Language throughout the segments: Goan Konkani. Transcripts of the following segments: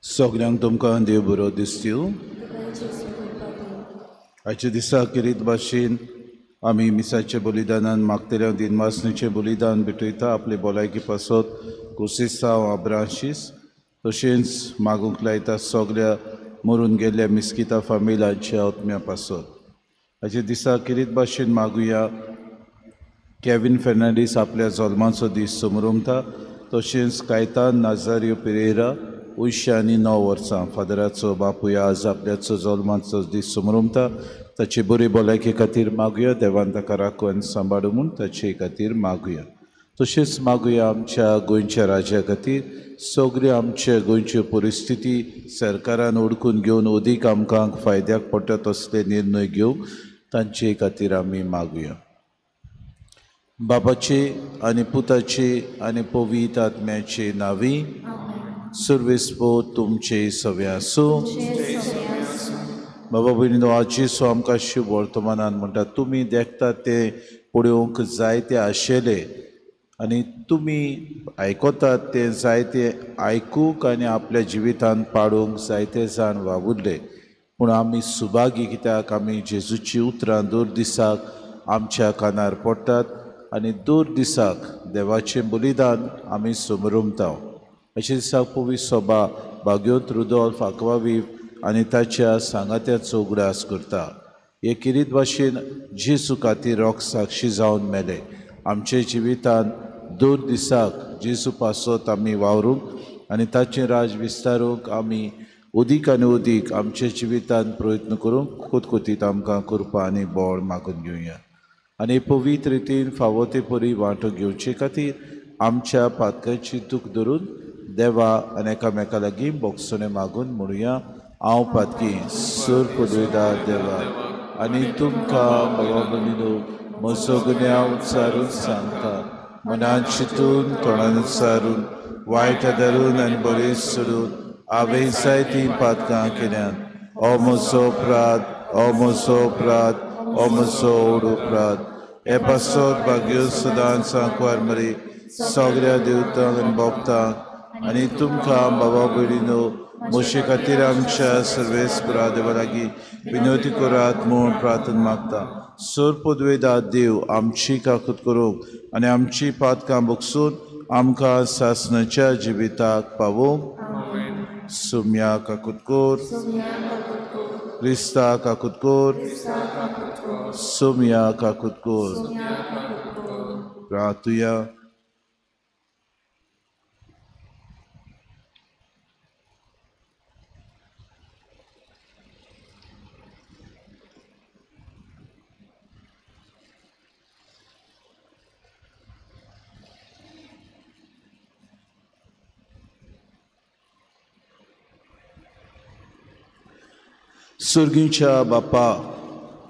सगळ्यांक तुमकां देव बरो दिसतयो। आयच्या दिसा किरीत भाशेन आमी मिसाचें बलिदानान मागतल्या दिनवासणेचें बलिदान भेटयता आपले भलायकी पासत कोसिसांव आब्रांशीस तशेंच मागूंक लायता सगळ्या मरून गेल्ल्या मिस्किता फामिलांच्या आत्म्या पासत। आयच्या दिसा किरीत भाशेन मागुया केविन फेर्नांडीस आपल्या जल्माचो दीस समरमता तशेंच कायतान नाजारियो पिरेरा 89 वर्सां फादराचो बापूय आज आपल्याचो जल्माचो दीस समरमता ताची बरी भलायकी खातीर मागुया देवान ताका राखून सांबाळू म्हूण ताचे खातीर मागुया। तशेंच मागुया आमच्या गोंयच्या राज्या खातीर सगळी आमच्या गोंयची परिस्थिती सरकारान ओडकून घेवन अदीक आमकां फायद्याक पडटा तसले निर्णय घेवंक तांचे खातीर आमी मागुया। बापाचे आनी पुताचे आनी पवित्र आत्म्याचे नांवी सर्वेस्पो तुमचे सवे आसूं। बाबा भयणीनो आजी सो आमकां शुभ वर्तमानान म्हणटा तुमी देखतात ते पळोवंक जायते आशिल्ले आनी तुमी आयकतात ते जायते आयकूंक आनी आपल्या जिवितान पाडूंक जायते जाण वावुरले पूण आमी सुभागी कित्याक आमी जेजूची उतरां दर दिसाक आमच्या कानार पडटात आनी दर दिसाक देवाचें बलिदान आमी समरमता। अशें दिसाक पवित्र सभा भाग्योत रुदोल्फ आक्वावीव आनी ताच्या सांगात्याचो उगडास करता। हे किरीत भाशेन जेजू खातीर रोख साक्षी जावन मेले आमच्या जिवितान दर दिसाक जेजू पासत आमी वावरूंक आनी ताचें राज विस्तारूंक आमी अदीक आनी अदीक आमच्या जिवितान प्रयत्न करूंक कोतकोतीत आमकां करपा आनी बळ मागून घेवया आनी पवित्र रितीन फावो ते परी वांटो घेवचे खातीर आमच्या पातकाची दूख धरून देवा आनी एकामेका लागीं बोगसणें मागून म्हणुया हांव पातकी सूर पुदवेदार देवा आनी तुमकां बाबा भयणीनो म्हजो गुन्यांव उच्चारून सांगता मनान चिंतून तोंडान उच्चारून वायट धरून आनी बरें सोडून हांवें जायतीं पातकां केल्यात। हो म्हजो अपराध, हो म्हजो अपराध, हो म्हजो व्हड अपराध। हे पासत भाग्य सदांच सांकवार मरे सगळ्या देवतांक आनी भक्तांक आनी तुमकां बाबा भयणीनो म्हजे खातीर आमच्या सर्वेस्परा देवा लागीं विनवती करात म्हूण प्रार्थना मागता। सर पदवेदा देव आमची काकूत करूंक आनी आमची पातकां बगसून आमकां सासणाच्या जिविताक पावोवंक सुम्या काकूत कर, क्रिस्ता काकूत कर, सुम्या काकूत कर। प्रार्थुया। सुर्गीच्या बापा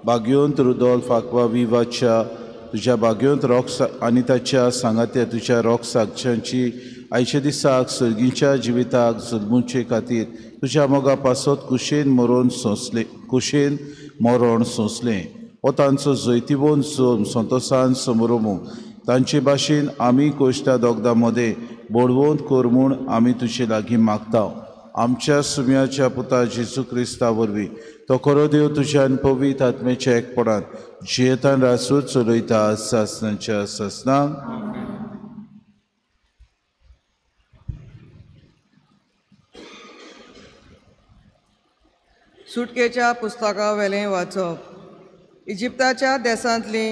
भाग्योंत रुदोल्फ आक्वाविवाच्या तुज्या भाग्योंत रोख आनी ताच्या सांगात्या तुज्या रोख साक्षांची आयच्या दिसाक सुर्गीच्या जिविताक जल्मुचे खातीर तुज्या मोगा पासत कुशेन मरोन सोंसलें कुशेन मरण सोंसलें हो तांचो जैतिवंत जल्म संतोसान समरोमू तांचे भाशेन आमी कोश्टा दोगदां मदें बळवंत कर म्हूण आमी तुजे लागीं मागता। आमच्या सुम्याच्या पुता जेजू क्रिस्ता वरवीं तो खरो देव तुज्या आनी पवित्र आत्म्याच्या एकपणान जियेतान रासू चलयता सासनाच्या सासनाक. सुटकेच्या पुस्तका वेलें वाचप. इजिप्ताच्या देशांतली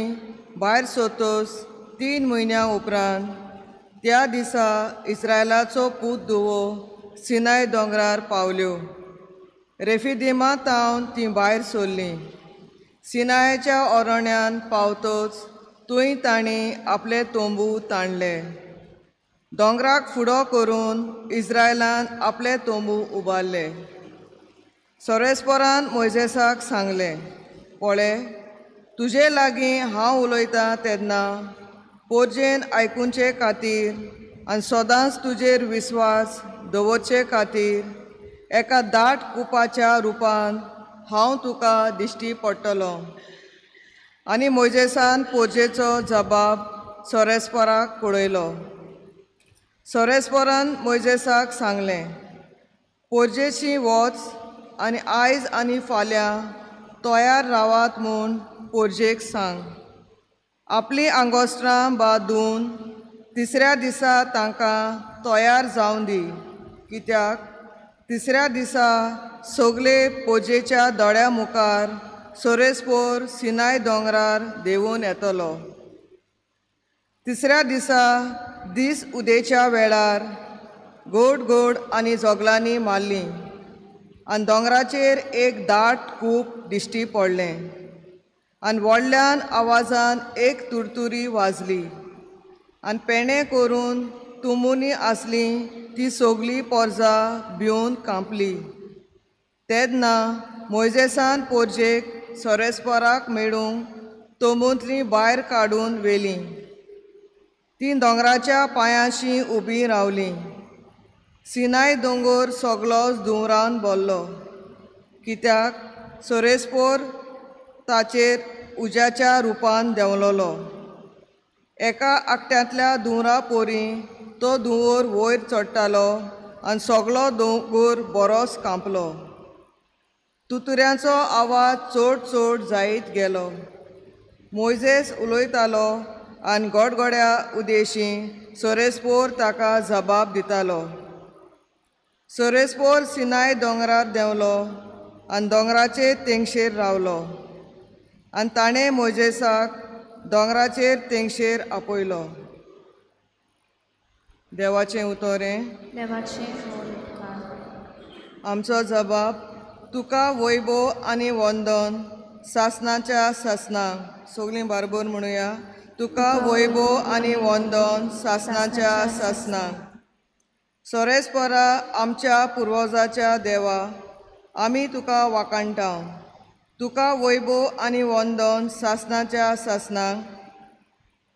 भायर सोतोस 3 म्हयन्या उपरांत त्या दिसा इस्रायलाचो पूत दुवो सिनाय दोंगरार पावल्यो. रेफिदिमा तावन तीं भायर सरलीं. सिनायाच्या अरण्यान पावतोच थंय तांणी आपले तंबू ताणले. दोंगराक फुडो करून इस्रायलान आपले तंबू उबारले. सोरेस्परान मोयजेसाक सांगलें, पळे तुजे लागीं हांव उलयतां तेन्ना पोरजेन आयकुचे खातीर आनी सदांच तुजेर विस्वास दवरचे खातीर एका दाट कुपाच्या रुपान हांव तुका दिश्टी पडटलो. आनी मोयजेसान पोरजेचो जबाब सोरेस्पराक पळयलो. सोरेस्परान मोयजेसाक सांगलें, पोरजेशी वच आनी आयज आनी फाल्यां तयार रावात म्हूण पोरजेक सांग. आपलीं आंगोस्त्रां बांदून तिसऱ्या दिसा तांकां तयार जावन दी, कित्याक तिसऱ्या दिसा सगळे पोरजेच्या दोळ्या मुखार सोरेस्पोर सिनाय दोंगरार देंवून येतलो. तिसऱ्या दिसा दीस उदेच्या वेळार गोड गोड आनी जोगलांनी मारलीं आनी दोंगराचेर एक दाट कूप दिश्टी पडलें आनी व्हडल्यान आवाजान एक तुरतुरी वाजली आनी पेणे करून तुमुनी आसली ती सगळी पोरजा भिवन कांपली. तेन्ना मोयजेसान पोरजेक सोरेस्पराक मेळूंक तंबूंतली भायर काडून व्हेलीं. तीं दोंगराच्या पांयांशी उबीं रावलीं. सिनाय दोंगर सगलोच धुंवरान भरलो, कित्याक सोरेस्पोर ताचेर उज्याच्या रुपान देंवलोलो. एका आकट्यांतल्या धुंवरा पोरी तो धुंवर वयर चडटालो आनी सगलो दोंगर बरोच कांपलो. तुतुऱ्यांचो आवाज चड चड जायत गेलो. मोयजेस उलयतालो आनी गोडगोड्या उदेशी सोरेस्पोर ताका जबाब दितालो. सोरेस्पोर सिनाय दोंगरार देंवलो आनी दोंगराचे तेंगशेर रावलो आनी ताणें मोयजेसाक दोंगराचेर तेंगशेर आपयलो. देवाचें उतोरें. आमचो जबाब तुका वैभव आनी वंदन सासनाच्या सासनाक. सगळीं बारबर म्हणुया, तुका वैभव आनी वंदन सासनाच्या सासनाक. सोरेस्परा आमच्या पुर्वजाच्या देवा, आमी तुका वाखाणटा. तुका वैभव आनी वंदन सासनाच्या सासनाक.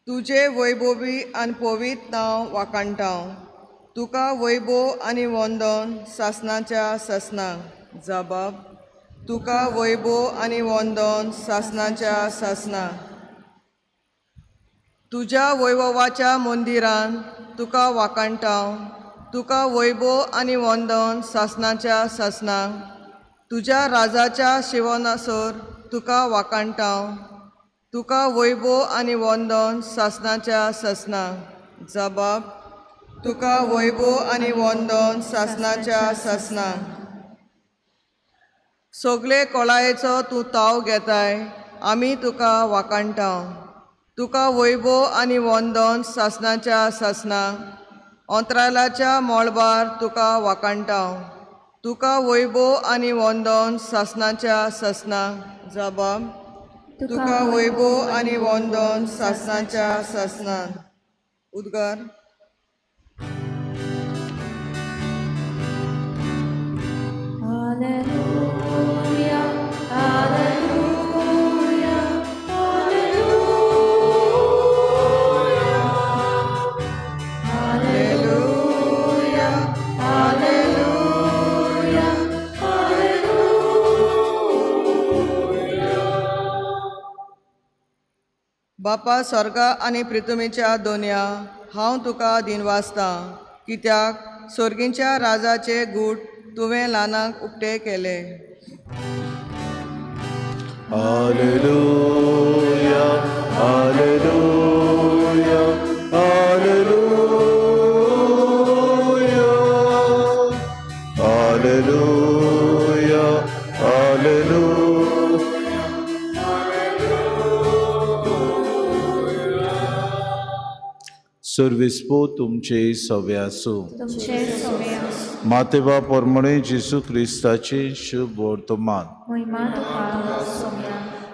तुजें वैभवी आनी पवित्र नांव वाखाणटा. तुका वैभव आनी वंदन सासनाच्या सासनाक. जबाब तुका वैभव आनी वंदन सासनाच्या सासनाक. तुज्या वैभवाच्या मंदिरान तुका वाखाणटा. तुका वैभव आनी वंदन सासनाच्या सासनाक. तुज्या राजाच्या शिवनासर तुका वाखाणटा. तुका वैभव आनी वंदन सासनाच्या सासनाक. जबाब तुका वैभव आनी वंदन सासनाच्या सासनाक. सगळे कोळायेचो तूं ताव घेताय, आमी तुका वाखाणटा. तुका वैभव आनी वंदन सासनाच्या सासनाक. अंतराळाच्या मळबार तुका वाखाणटा. तुका वैभव आनी वंदन सासनाच्या सासनाक. जबाब तुका वैभव आनी वंदन सासनाच्या सासनाक. उद्गार. Alleluia, alleluia, alleluia, alleluia, alleluia, alleluia. बापा स्वर्गा आनी पृथ्वीच्या दोनया, हांव तुका दिनवासतां, कित्याक स्वर्गींच्या राजाचे गूट तुवें ल्हानांक उक्ते केले. Hallelujah, hallelujah, hallelujah, hallelujah, hallelujah. सर्वेस्पो तुमचे सवे आसूं. मातेबा परमणे जेसू क्रिस्ताचे शुभ वर्तमान.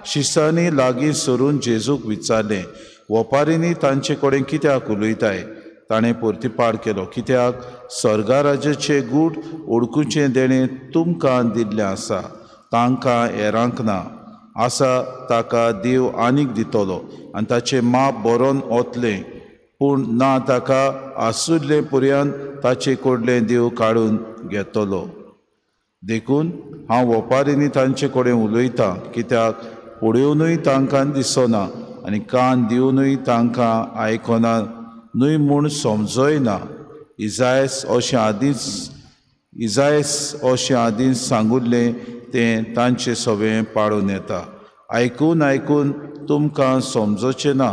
शिसांनी लागीं सरून जेजूक विचारलें, वपारींनी तांचे कडेन कित्याक उलयताय? ताणें परतिपार केलो, कित्याक स्वर्गाराजाचें गूट ओळखुचें देणें तुमकां दिल्लें आसा, तांकां हेरांक ना. आसा ताका देव आनीक दितलो आनी ताचें माप बरोवन वतलें, पूण ना ताका आसुल्लें पर्यंत ताचे कडलें देव काडून घेतलो. देखून हांव वपारींनी तांचे कडेन उलयतां, कित्याक पळोवनूय तांकां दिसना आनी कान दिवनूय तांकां आयकना न्हय म्हूण समजय ना. इजायस अशें आदींच सांगुल्लें तें तांचे सवें पाळून येता. आयकून आयकून तुमकां समजचें ना,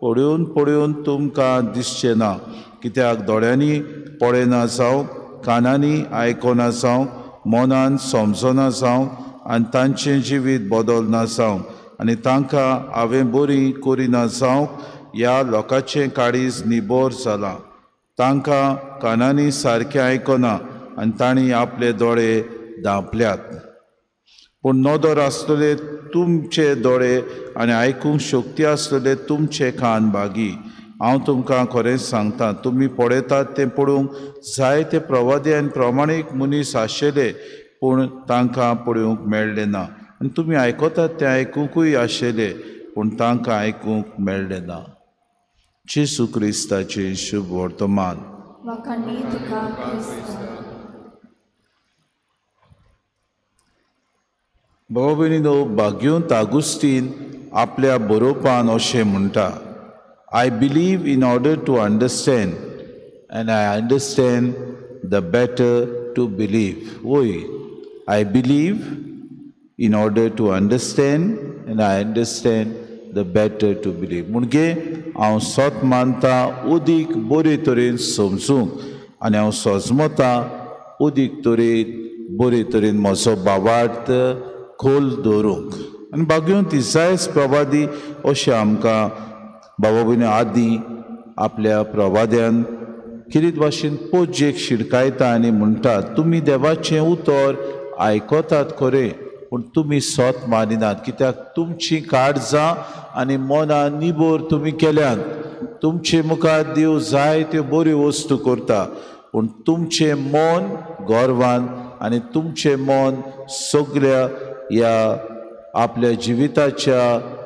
पळोवन पळोवन तुमकां दिसचें ना, कित्याक दोळ्यांनी पळयना जावं, कानांनी आयकना जावं, मनान समजना जावं आनी तांचें जिवीत बदलना जावं आनी तांकां हांवें बरी करिना जावंक ह्या लोकांचें काळीज निबर जालां. तांकां कानांनी सारकें आयकना आनी तांणी आपले दोळे धांपल्यात. पूण नदर आसतले तुमचे दोळे आनी आयकूंक शक्ती आसतले तुमचे कान भागी. हांव तुमकां खरेंच सांगता, तुमी पळयतात तें पळोवंक जायते प्रवादी आनी प्रमाणीक मनीस आशिल्ले, पूण तांकां पळोवंक मेळ्ळें ना, आनी तुमी आयकतात तें आयकुंकूय आशिल्ले, पूण तांकां आयकूंक मेळ्ळें ना. जेजू क्रिस्ताचें शुभ वर्तमान. बाबा भयणीनो, भाग्योंत आगुस्तीन आपल्या बरोवपान अशें म्हणटा, I believe in order to understand and I understand the better to believe. वय, I believe in order to understand and I understand the better to believe. म्हणजे हांव सत मानता उदीक बरे तरेन समजूंक आनी हांव सजमता उदीक तरेन बरे तरेन म्हजो भावार्थ खोल दवरूंक. आनी भाग्योंत इसायस प्रवादी अशें आमकां बाबा भयणी आदीं आपल्या प्रवाद्यान किरीत भाशेन पोजेक शिडकायता आनी म्हणटा, तुमी देवाचें उतर आयकतात खरें, पूण तुमी सत मानिनात, कित्याक तुमचीं काळजां आनी मनां निबर तुमी केल्यांत. तुमचे मुखार देव जायत्यो बऱ्यो वस्तू करता, पूण तुमचें मन गर्वान आनी तुमचें मन सगळ्या ह्या आपल्या जिविताच्या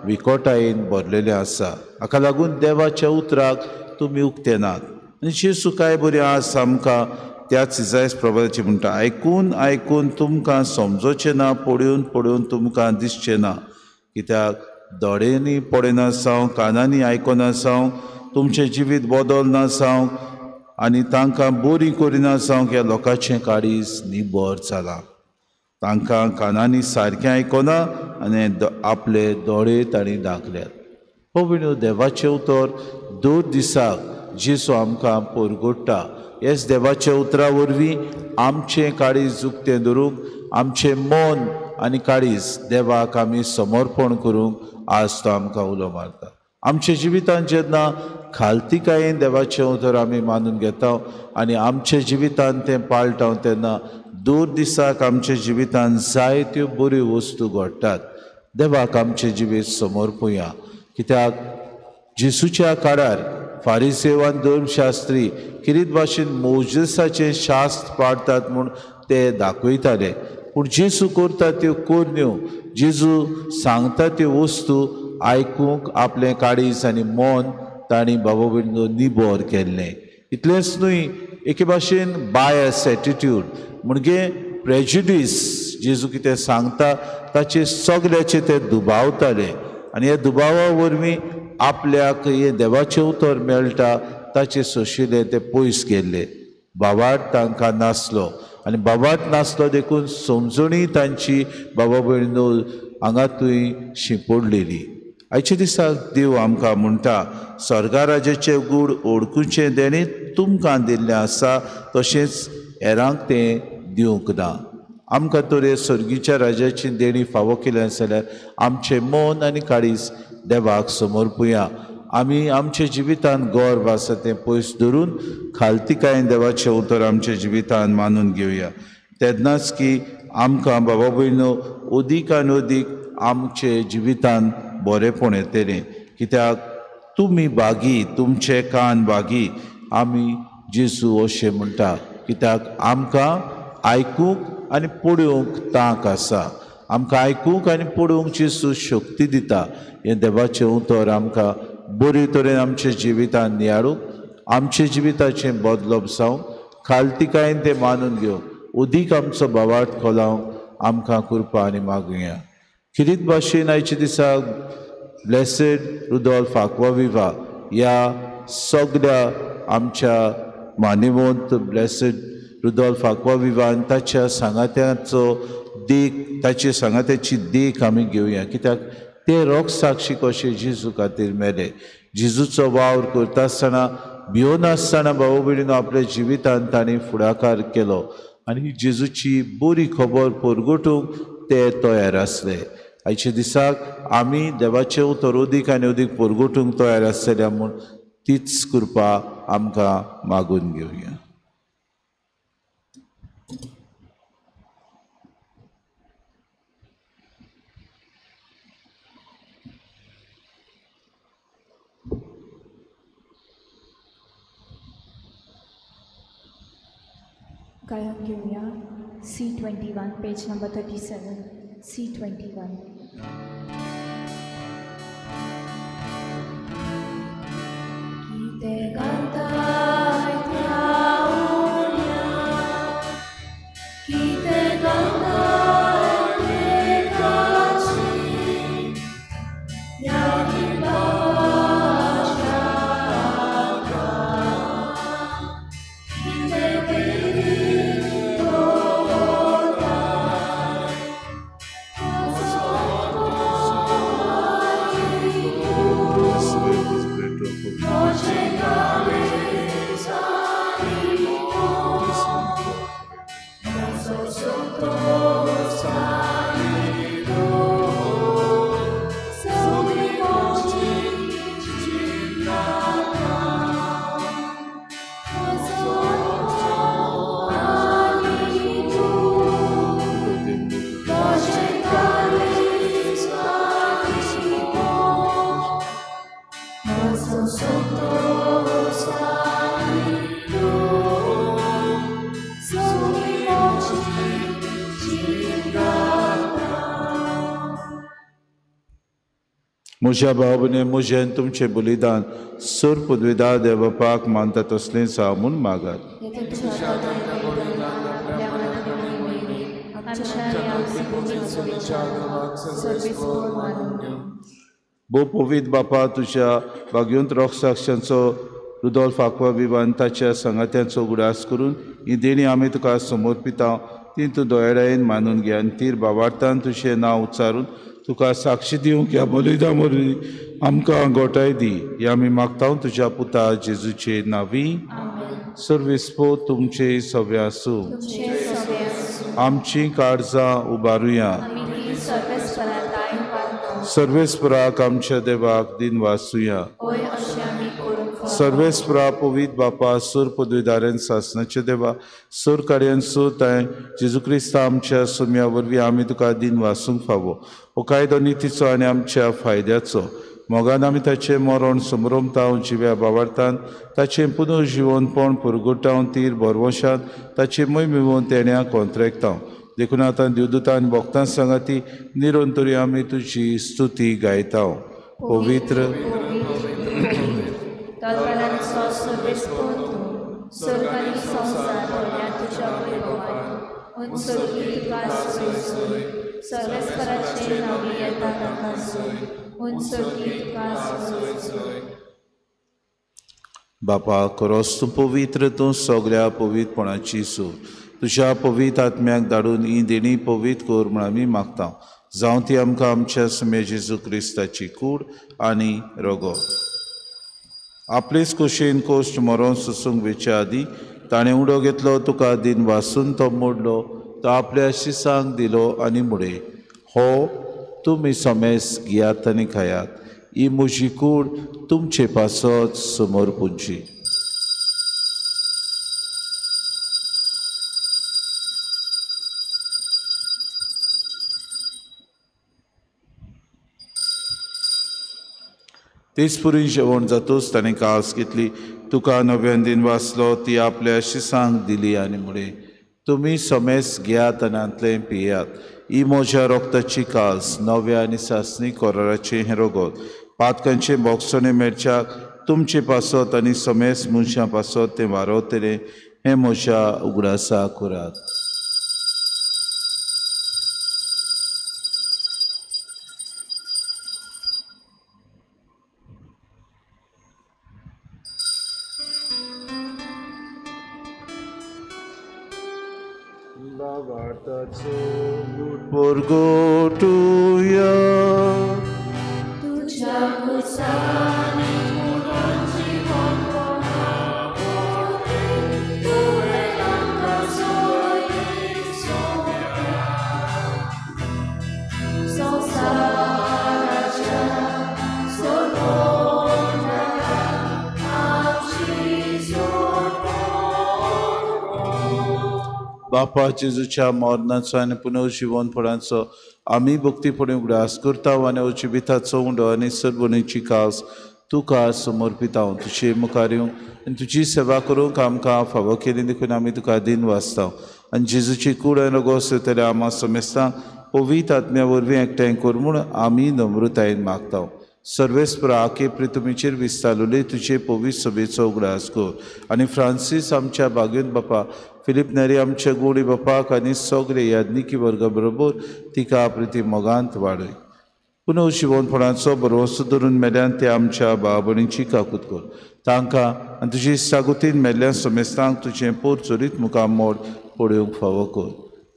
विकोटायेन भरलेलें आसा. हाका लागून देवाच्या उतराक तुमी उक्ते नात. आनी जेजू काय बरी आस आमकां त्याच इजायस प्रभाताची म्हणटा, आयकून आयकून तुमकां समजोचें ना, पळोवन पळोवन तुमकां दिसचें ना, कित्याक दोळ्यांनी पळयना जावं, कानांनी आयकना जावं, तुमचें जिवीत बदलना जावं आनी तांकां बरी करिना जावंक ह्या लोकांचें काळीज निबर जालां. तांकां कानांनी सारकें आयकना आनी आपले दोळे तांणी धांकल्यात. हो विणू देवाचें उतर दर दिसाक जेजू आमकां परगोडटा. हेच देवाच्या उतरा वरवीं आमचें काळीज उक्तें दवरूंक, आमचें मन आनी काळीज देवाक आमी समर्पण करूंक आज तो आमकां उलो मारता. आमच्या जिवितांत जेन्ना खालतीकायेन देवाचें उतर आमी मानून घेता आनी आमच्या जिवितांत तें पाळटा तेन्ना दर दिसाक आमच्या जिवितांत जायत्यो बऱ्यो वस्तू घडटात. देवाक आमचें जिवीत समर्पुया, कित्याक जेजूच्या काळार फारिसेव आनी धर्मशास्त्री किरीत भाशेन मोजेसाचें शास्त्र पाळटात म्हूण ते दाखयताले, पूण जेजू करता त्यो करण्यो, जेजू सांगता त्यो वस्तू आयकूंक आपलें काळीज आनी मन तांणी बाबा भयणीनो निबर केल्लें. इतलेंच न्हय, एके भाशेन बायस एटिट्यूड म्हणजे प्रेजुडीस, जेजू कितें सांगता ताचे सगल्याचे ते दुबावताले आनी ह्या दुबावा वरवीं आपल्याक हें देवाचें उतर मेळटा ताचे सोशिल्ले ते पयस गेल्ले. भावार्थ तांकां नासलो आनी भावार्थ नासलो देखून समजणी तांची बाबा भयणीनो हांगा थंय शिंपडलेली. आयच्या दिसाक देव आमकां म्हणटा स्वर्गा राजाचें गूढ ओळखुचें देणें तुमकां दिल्लें आसा, तशेंच हेरांक तें दिवंक ना. आमकां तर स्वर्गीच्या राजाची देणी फावो केलें जाल्यार आमचें मन आनी काळीज देवाक समर्पुया. आमी आमच्या जिवितान गर्व आसा तें पयस धरून खालतिकायेन देवाचें उतर आमच्या जिवितान मानून घेवया. तेन्नाच की आमकां बाबा भयणो अदीक आनी अदीक आमचे जिवितान बरेंपण येतलें. कित्याक तुमी बागी, तुमचे कान बागी, आमी जेजू अशें म्हणटा. कित्याक आमकां आयकूंक आनी पळोवंक तांक आसा. आमकां आयकूंक आनी पळोवंक जेजू शक्ती दिता. हें देवाचें उतर आमकां बरे तरेन आमच्या जिवितान नियाळूंक, आमच्या जिविताचें बदलप जावंक, खालतिकायेन तें मानून घेवंक, अदीक आमचो भावार्थ खोलावंक आमकां कृपा आनी मागुया. खेरीत भाशेन आयच्या दिसाक ब्लेसेड रुदोल्फ आक्वाविवा ह्या सगळ्या आमच्या मानेवंत ब्लेसेड रुदोल्फ आक्वाविवान ताच्या सांगात्याचो देख, ताचे सांगात्याची देख आमी घेवया. कित्याक ते रोगसाक्षी कशे जेजू खातीर मेले. जेजूचो वावर करता आसतना भियोनासतना भाव भयणीनो आपल्या जिवितान तांणी फुडाकार केलो आनी जेजूची बरी खबर परगटूंक ते तयार आसले. आयच्या दिसाक आमी देवाचें उतर अदीक आनी अदीक परगटूंक तयार आसतले म्हूण तीच कृपा आमकां मागून घेवया. गायन घेवया C21 page number 37 C21. कितें गाताय त्या उण्या, कितें गाताय देखाची, ह्या किपाच्या कितें तरी म्हज्या भाव-भयणी, म्हजें तुमचें बलिदान सर पदवीदार देवबापाक मानता तसलेंच हांव म्हूण मागात. भोव पवित्र बापा, तुज्या भाग्यवंत रोगसाक्षांचो रुदोल्फ आक्वाविवान ताच्या सांगात्यांचो उगडास करून ही देणी आमी तुका समर्पिता, ती तूं दयाळायेन मानून घे आनी तीर भावार्थान तुजें नांव उच्चारून तुका साक्षी दिवंक ह्या बलिदां वरवीं आमकां गोठाय दी. हे आमी मागता तुज्या पुता जेजूचे नांवी. सर्वेस्पो तुमचे सवे आसूं. आमची काळजां उबारुया. सर्वेस्पराक आमच्या देवाक दिन वासुया. सर्वेस्परा पवित्र बापा, सूर पदवीदारान सासनाचे देवा, सूर कार्यान सूर तांय जेजू क्रिस्ता आमच्या सुम्या वरवीं आमी तुका दिन वासूंक फावो. हो कायदो नितीचो आनी आमच्या फायद्याचो. मोगान आमी ताचें मरण समरमताव जिव्या बावार्थान ताचें पुनर्जिवनपण पुरगुटावन तीर भरवशान ताचें मय मिवोवन तेण्या कोंत्रेकताव. देखून आतां देवदूतान भक्तां सांगाती निरंतरी आमी तुजी स्तुती गायताव. पवित्र बापा, खरोच तूं पवित्र, तूं सगळ्या पवित्रपणाची सूर. तुज्या पवित्र आत्म्याक धाडून ही देणी पवित्र कर म्हूण आमी मागता, जावं ती आमकां आमच्या सुमे जेजू क्रिस्ताची कूड आनी रोगो. आपलेच कुशीन कोश्ट मरोन सोसूंक वेच्या आदीं ताणें उडो घेतलो, तुका दिन वासून तो मोडलो, तो आपल्या शिसांक दिलो आनी मुडे, हो तुमी समेस घेयात आनी खायात, ही म्हजी कूड तुमचे पासत समोर पुंची. तेच पुरी जेवण जातूच ताणें कास घेतली, तुका नव्यान दिन वाचलो, ती आपल्या शिसांक दिली आनी मुडे, तुमी समेस घेयात आनी हांतलें पियात, ही म्हज्या रोगताची कास नव्या आनी सासणी कोराराचें हें रोगत, पातकांचें बोगसणें मेळच्याक तुमचे पासत आनी समेस मनशां पासत तें वारवतलें, हें म्हज्या उगडासा करात. Porgotuya बापा जेजूच्या मरणाचो आनी पुनर्जिवनपणाचो आमी भक्तीपणी उगडास करता आनी जिविताचो उंडो आनी सरबणीची कास तुका समर्पिता. तुजे मुखार येवंक आनी तुजी सेवा करूंक आमकां फावो केली देखून आमी तुका दिन वाचता आनी जेजूची कूड आनी रोगोस जातल्या आमा समेस्तांक पवित्र आत्म्या वरवीं एकठांय कर म्हूण आमी नम्रतायेन मागता. सर्वेस्परा आके प्रितुमीचेर विस्तारले तुजे पवित्र सभेचो उगडास कर आनी फ्रांसीस आमच्या बागेन बापा, फिलीप नेरी आमच्या गोडी बापाक आनी सगळे याज्ञिकी वर्गा बरोबर तिका प्रिती मोगांत वाडय. पुनर्जिवनपणाचो भरवंसो धरून मेल्यान ते आमच्या भाव भयणींची काकूत कर. तांकां आनी तुजी सागुतीन मेल्ल्या समेस्तांक तुजें पोर चोरीत मुखामोड पळोवंक फावो कर.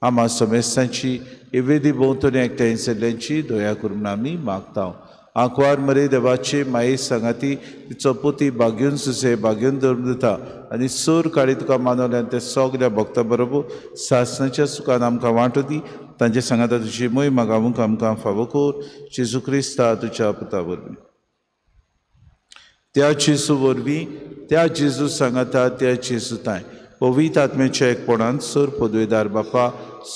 आमा समेस्तांची एवेदी भोंवतणी एकठांय जाल्ल्यांची दया करून आमी मागता. आंकवार मरे देवाचे माये सांगाती तिचो पोती बागेवन सुसे बागेवन धरून दिता आनी सोर काळी तुका मानवल्यान ते सगल्या भक्ता बरोबर सासणाच्या सुखान आमकां वांटो दी. तांचे सांगाता तुजी मोय मागावूंक आमकां फावो कर. जेजू क्रिस्ता तुज्या पुता वरवीं, त्या जेजू वरवीं, त्या जेजू सांगाता, त्या जेजू तांय पवित्र आत्म्याच्या एकपणान सर पदवेदार बापा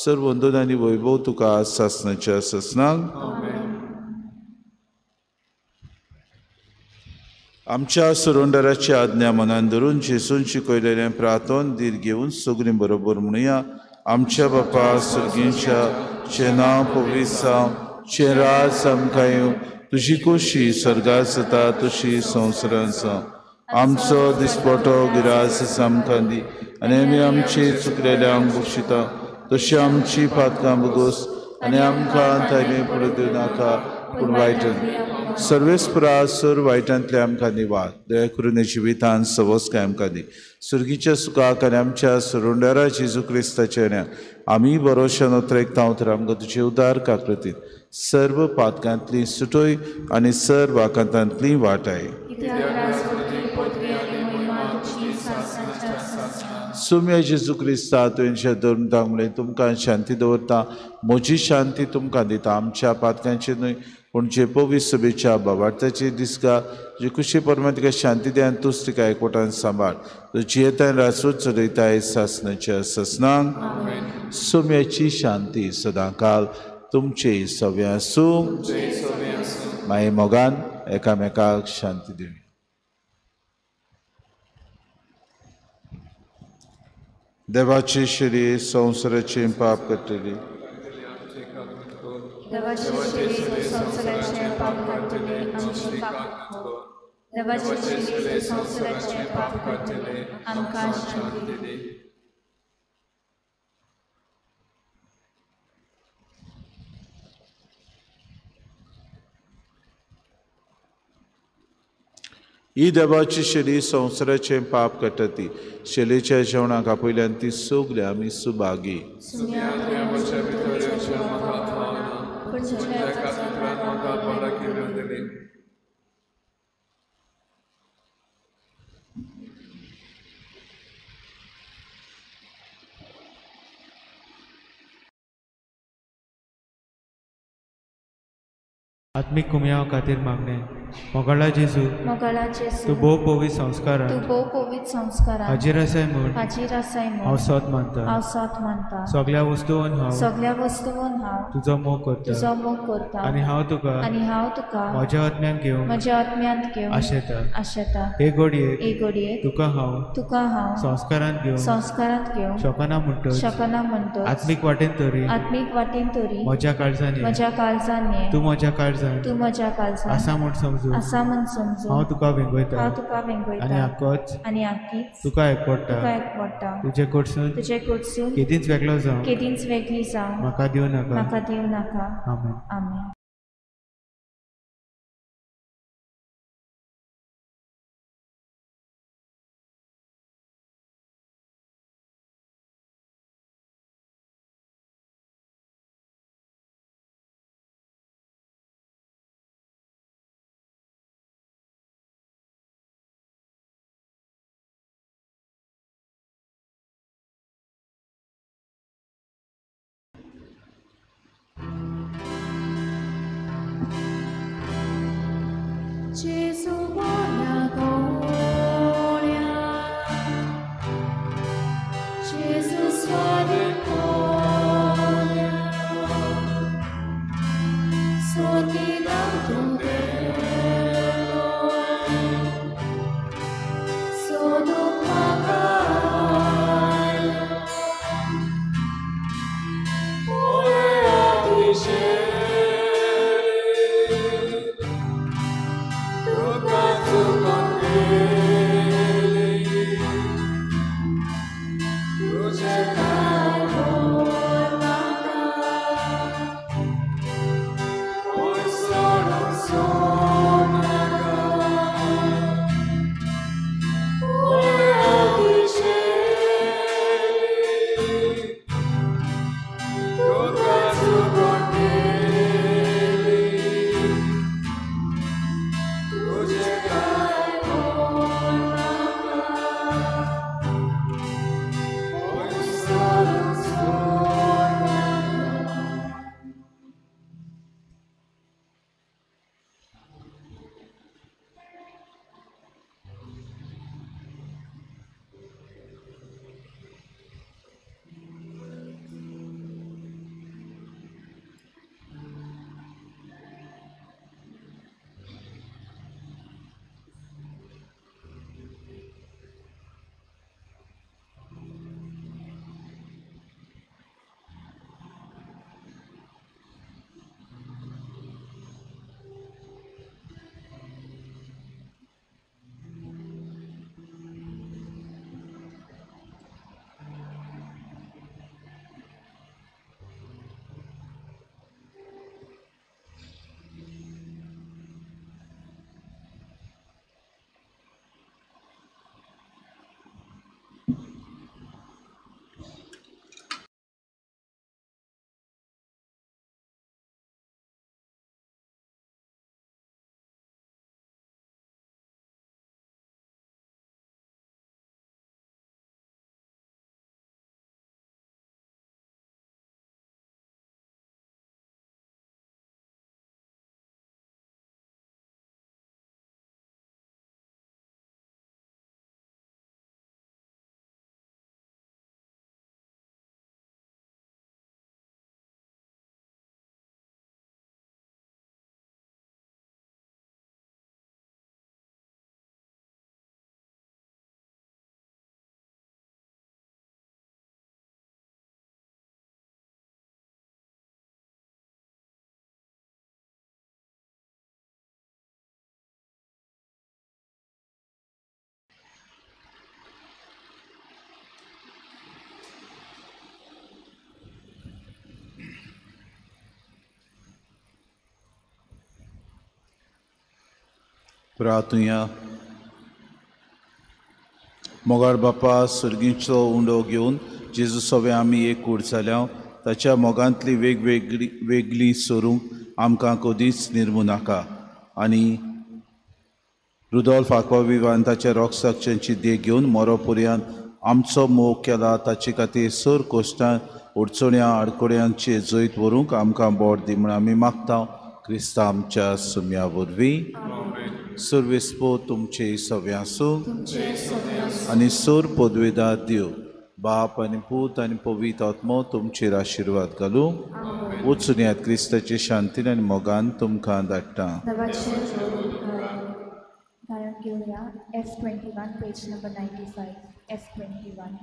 सर वंदन आनी वैभव तुका सासणाच्या सासणाक. आमच्या सुरुंडराची आज्ञा मनान धरून जेजून शिकयलेलें प्रार्थन धीर घेवन सगळीं बरोबर म्हणुया. आमच्या बापा सर्गींच्या, चें नांव पवित्र जावं, चें राज आमकां येवं, तुजी खोशी सर्गात जाता तशी संवसारांत जावं. आमचो दिसपटो गिरास आमकां दी आनी आमी आमची चुकलेल्यांक बक्षिता तशी आमची पातकां बगोस आनी आमकां तांणी पडूं दिवं नाका पूण वायटन सर्वेस्परा सर वायटांतले आमकां निवार. दया करून जिवितान सवस काय आमकां दी. सुर्गीच्या सुखाक आनी आमच्या सुरुंडारा जेजू क्रिस्ताच्या आमी बरोशान उतरेकता तर आमकां तुजे उदार काकृतीन सर्व पातकांतली सुटोय आनी सर्व आकांतांतली वाटाय. सुम्या जेजू क्रिस्ता तुवें धर्मदांक म्हणलें तुमकां शांती दवरता, म्हजी शांती तुमकां दिता. आमच्या पातकांचे न्हय पूण जे पवित्र सभेच्या बाबार्थाची दिसका जे कुशी परमा तिका शांती दी आनी तूच तिका एकवटान सांबाळ. तूं जियेताय राजूच चलयताय सासणाच्या सासणाक. सुम्याची शांती सदांकाल तुमचे सव्या आसूं. माये मोगान एकामेकाक शांती दिवया. देवाची शिरी संवसाराचें पाप करतली. देवाची शिरी संवसाराचें पाप काडटले आमची काकूत कर. देवाची शिरी संवसाराचें पाप काडटले आमकां शांती दी. ही देवाची शेली संवसाराचें पाप काडटा ती शेलेच्या जेवणाक आपयल्यान ती सगळी आमी सुभागी. पूण तुज्या एकाच उतरान म्हाका भलायकी मेळटली. आत्मीक कुमयाव खातीर मागणें. मोगाळा जेजू, मोगाळा जेजू, तूं भोव पवित्र संस्कारान, तूं भोव पवित्र संस्कारान हाजीर आसाय म्हूण, हाजीर आसाय म्हूण हांव सोद मानता, हांव सोद मानता. सगळ्या वस्तून हांव, सगळ्या वस्तून हांव तुजो मोग करता, तुजो मोग करता. आनी हांव तुका, आनी हांव तुका म्हज्या आत्म्यान घेवन, म्हज्या आत्म्यांत घेवन आशेता, आशेता. हे घडयेक, हे घडयेक तुका हांव, तुका हांव संस्कारांत घेवन, संस्कारांत घेवन शकना म्हणटच, शकना म्हणटच, आत्मीक वाटेन तरी, आत्मीक वाटेन तरी म्हज्या काळजान, म्हज्या काळजान ये, तूं म्हज्या काळजान, तूं म्हज्या काळजान आसा म्हूण समजून, आसा म्हूण समजून हांव तुका वेंगयता, हांव तुका वेंगयता. आनी आकोच, आनी आकीच तुका एकवडटा, तुका एकवडटा. तुजे कडसून, तुजे कडसून केदींच वेगळो जावं, केदींच वेगळी जावं म्हाका दिवं नाका, म्हाका दिवं नाका. आमेन. आमेन. Gesù buona gloria, Gesù suave gloria, sorti bello, sono pagaio, ora ti प्रार्थुया. मोगाळ बापा, सर्गीचो उंडो घेवन जेजू सवे आमी एक कूड जाल्या, ताच्या मोगांतली वेगवेगळी वेगळी सरूंक आमकां कदीच निर्मू नाका. आनी रुदोल्फ आक्वाविवान ताच्या रोगसाक्षांची देख घेवन मोरो पर्यंत आमचो मोग केला ताचे खातीर सर कोश्टां अडचण्या आडकोड्यांचे जैत व्हरूंक आमकां बोट दी म्हूण आमी मागता क्रिस्ता आमच्या सुम्या वरवीं. सर्वेस्पो तुमचे सव्या आसूं आनी सोर पदवेदार देव बाप आनी पूत आनी पवित्र आत्मो तुमचेर आशिर्वाद घालूं. वचून यात क्रिस्ताचे शांतीन आनी मोगान तुमकां धाडटा. गायन घेवया F21 page number 95 F21.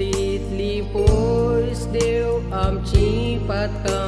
तितली पयस देव आमची पातकां.